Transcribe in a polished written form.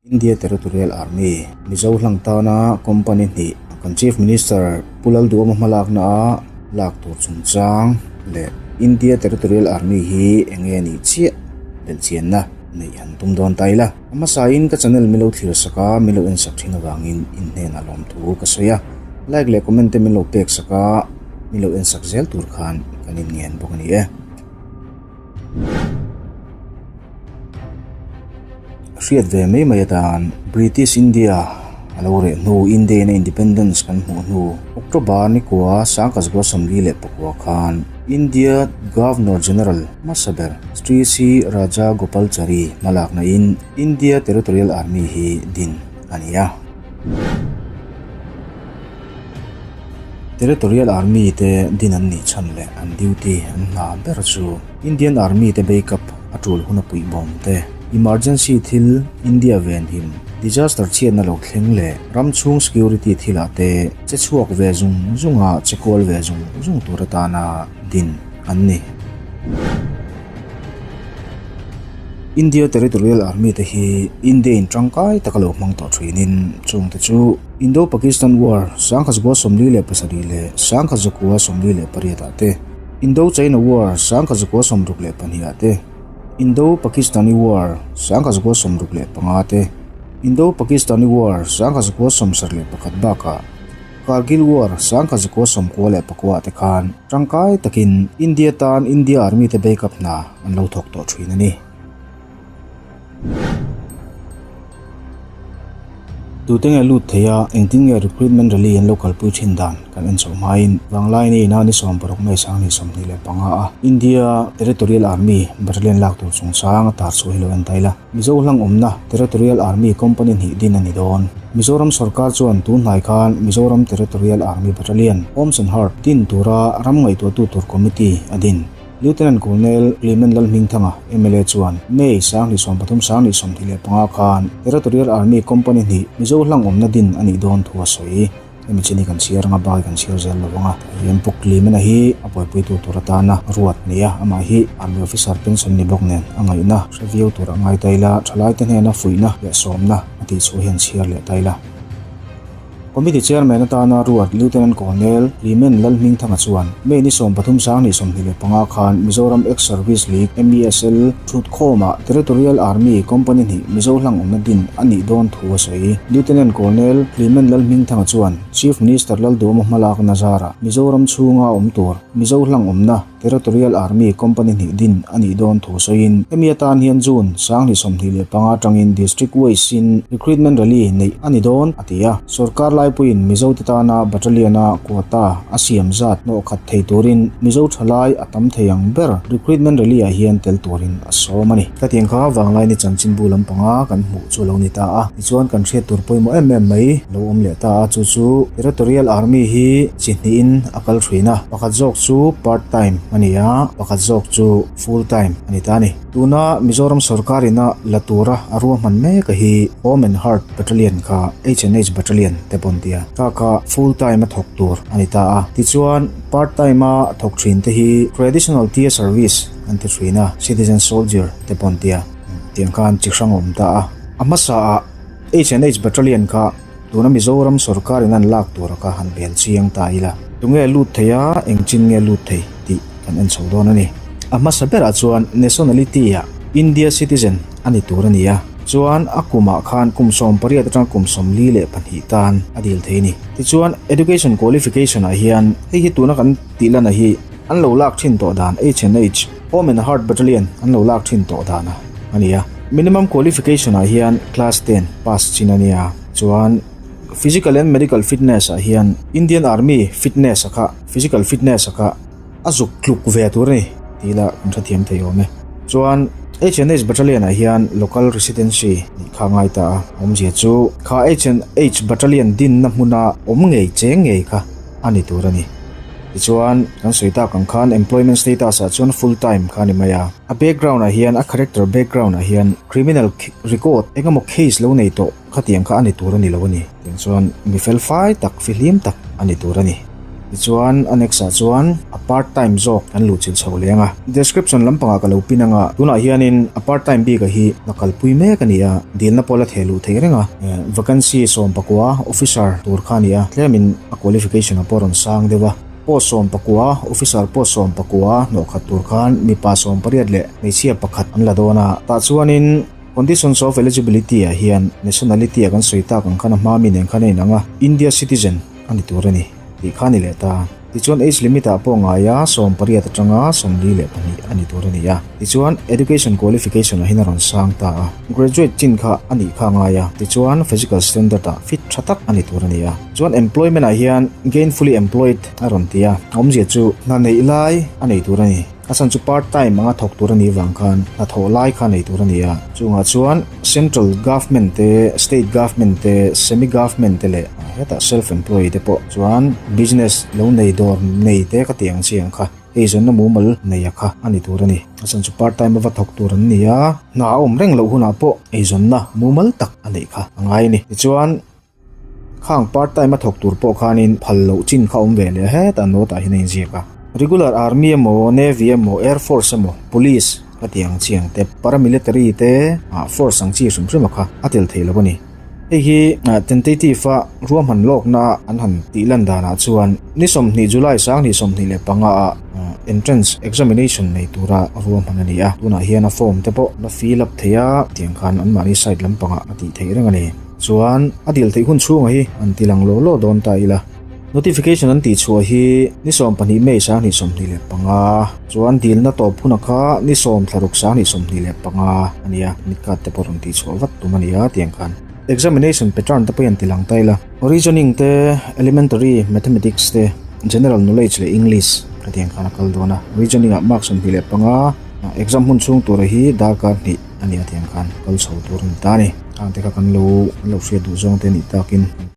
India Territorial Army, Mizo hlang tana company hnih kan Chief Minister Pu Lalduhawma hmalakna a lak tur chungchang leh India Territorial Army hi eng nge nih chiah belhchianna neih han tum dawn ta ila. A hmasain ka channel min lo thlir sak a, min lo en sak thin avangin in hnenah lawmthu ka sawi a. Like leh comment te min lo pek sak a, min lo en sak zel tur khan kan inngen bawk a ni e. Hriat ve mai mai atan British India a lo reh hnu India in a Independence kan hmuh hnu October ni kua Sangkazgua 44 khan India Governor General hmasa ber Sri C Rajagopalchari hmalakna in India Territorial Army hi din a ni a. Territorial Army te din an nih chhan leh an duty an hna ber chu Indian Army te backup a tul hun a puih bawm te, emergency thil, India venhim, disaster chhiatna lo thleng leh ram chhung security thilah te che chhuak ve zung zunga che kual ve zung zung tur atana din an ni. India Territorial Army te hi India in tangkai taka lo hmang tawh thinin chungte chu Indo-Pakistan War 1947 leh 1948 ah te, Indo-China War 1962 ah te, Indo-Pakistani War 1965 te, Indo-Pakistani War 1971 bakah Kargil War 1999 ah te khan tangkai takin India tan India Army te backup hna an lo thawk tawh thin a ni. Tute nge lut thei a, engtin nge recruitment rally an lo kalpui thin dan kan en chhoh hmain Vanglaini ina ni 60 May 2025 a India Territorial Army Battalion lak tur chungchang a tar chhuah hi lo en ta ila. Mizo hlang awmna Territorial Army Company hnih din a ni dawn. Mizoram sorkar chuan tun hnai khan Mizoram Territorial Army Battalion, Homes and Heart, din tura ram ngaihtuahtu tur committee a din. Lieutenant Colonel Clement Lalhmingthanga, mla chuan May 2030 2025 khan Territorial Army Company hnih Mizo hlang awmna din a nih dawn thu a sawi. Hemi chin hi kan chhiar anga bak hi kan chhiar zel lo ang a. Hian Pu Clement-a hi a buaipuitu tur atana ruat a ni a, amah hi Army Officer pension ni bawk nen a ngaihna hre viau tur a ngai ta ila, thalaite hnena fuihna leh sawmna a tih chhuah hian chhiar leh ta ila. Committee Chairman atana ruat Lieutenant Colonel Clement Lalhmingthanga chuan May ni 13 2025 khan Mizoram Ex-Service League, MESL, thutkhawmah Territorial Army Company hnih Mizo hlang awmna din a nih dawn thu a sawi. Lieutenant Colonel Clement Lalhmingthanga chuan Chief Minister Lalduhawma hmalakna zarah Mizoram chhunga awm tur Mizo hlang awmna Territorial Army Company hnih din a nih dawn thu sawiin, hemi atan hian June 2025 atangin District Wise in Recruitment Rally neih a ni dawn, a ti a. Sorkar laipuiin Mizote tana Battalion-a quota a siam zat hnawh khat thei turin Mizo thalai a tam thei ang ber Recruitment Rally-ah hian tel turin a sawm a ni. Khatiang kha Vanglaini chanchinbu lampanga kan hmuh chu a lo ni ta a, tichuan kan hriat tur pawimawh em em mai lo awm leh ta a, chu chu Territorial Army hi chi hnihin a kal thin a, pakhat zawk chu part time a ni a, pakhat zawk chu full time a ni ta a ni. Tuna Mizoram sorkar ina la tura a ruahman mek a hi Home and Heart Battalion kha H&H Battalion te pawh an ti a, kha kha full time a thawk tur a ni ta a. Tichuan part time a thawk thin te hi Traditional Tia Service an ti thin a, Citizen Soldier te pawh an ti a, tiang khan chi hrang a awm ta a. A hmasaah H&H Battalion kha Tuna Mizoram sorkar in an lak tur a kha han bel chiang ta ila. Tunge lut thei a, eng chin nge lut thei tih kan en chho dawn a ni. A hmasa berah chuan nationality ah India citizen a ni tur a ni a, chuan a kumah khan kum 18 atanga kum 42 tan a dil thei a ni. Tichuan education qualification ah hian hei hi tuna kan tih lana hi an lo lak thin tawh dan H&H, Home and Heart Battalion an lo lak thin tawh dan a ni a. Minimum qualification ah hian class ten pass chin a nia. Chuan physical and medical fitness ah hian Indian Army fitness a kha physical fitness a kha a zuk tluk ve tur a ni tih lah kan hrethiam thei awm e. Chuan H&H Battalion ah hian local residency nih kha a ngai ta a, awmzia chu kha H&H Battalion dinna hmuna awm ngei cheng ngei kha a ni tur a ni. Tichuan kan sawi tak ang khan employment status ah chuan full time kha a ni mai a. A background ah hian a character background ah hian criminal record eng emaw case lo nei tawh khatiang kha a ni tur a ni lo a ni. Tiang chuan mi fel fai tak fihlim tak a ni tur a ni. Tichuan a next ah chuan a part time zawk kan luh chilh chho leng a. Description lampangah ka lo pin anga tunah hianin a part time bik a hi la kalpui mek a ni a, dilna pawh la theh luh theih reng a. Vacancy 19 officer tur kha a ni a, tlemin a qualification ah pawh a rawn sang deuh a. Post 19, officer post 19 hnawh khat tur khan mipa 18 leh hmeichhia pakhat an la dawn a. Tah chuanin conditions of eligibility ah hian nationality ah kan sawi tak ang khan a hma mi nen khan a inang a, India citizen a ni tur a ni tih kha a ni leh ta. Tichuan age limit ah pawh ngaia 18 atanga 42 a ni tur a ni a. Tichuan education qualification ah hian a rawn sang ta a, graduate chin kha a nih kha a ngai a, tichuan physical standard ah fit tha tak a ni tur a ni a. Chuan employment ah hian gainfully employed a rawn ti a, a awmzia chu hna neih lai a nei tur a ni. A chhan chu part time anga thawk tur a nih vang khan hna thawh lai kha nei tur a ni a. Chungah chuan central government te, state government te, semi government te leh hetah self employee te pawh chuan business lo nei dawr nei te ka tih ang chi ang kha eizawnna mumal nei a kha a ni tur a ni. A chhan chu part time a va thawk tur an ni a, hna a awm reng loh hunah pawh eizawnna mumal tak a neih kha a ngai a ni. Tichuan. Khang part time a thawk tur pawh khanin phal loh chin kha awm ve leh hetah note ah hian a inziak a. Regular army emaw, navy emaw, air force emaw, police ka ti ang chi ang te, paramilitary te ah force ang chi hrim hrim a kha a tel thei lo a ni. Hei hi tentative a ruahman lawkna an han tih lan danah chuan ni 20 July 2025 ah entrance examination nei tura ruahman a ni a. Tunah hian a form te pawh la fill up thei a, tiang khan anmahni site lampangah a tih theih reng a ni. Chuan a dil theih hun chhunga hi an ti lang law law dawn ta ila. Notification an tih chhuah hi ni 12 May 2025 chuan dilna tawp huna kha ni 10 thlaruk 2025 a nia, admit card te pawh rawn tih chhuah vat tum a nia tiang khan. Examination pattern te pawh hi an ti lang ta ila. Reasoning te, Elementary Mathematics te, General Knowledge leh English ka tiang khan a kal dawn a. Reasoning ah mark 25, exam hun chhung tura hi darkar hnih. A nia tiang khan kal chho tur a ni ta a ni. Khang te kha kan lo kan lo hriat duh zawng te a nih takin.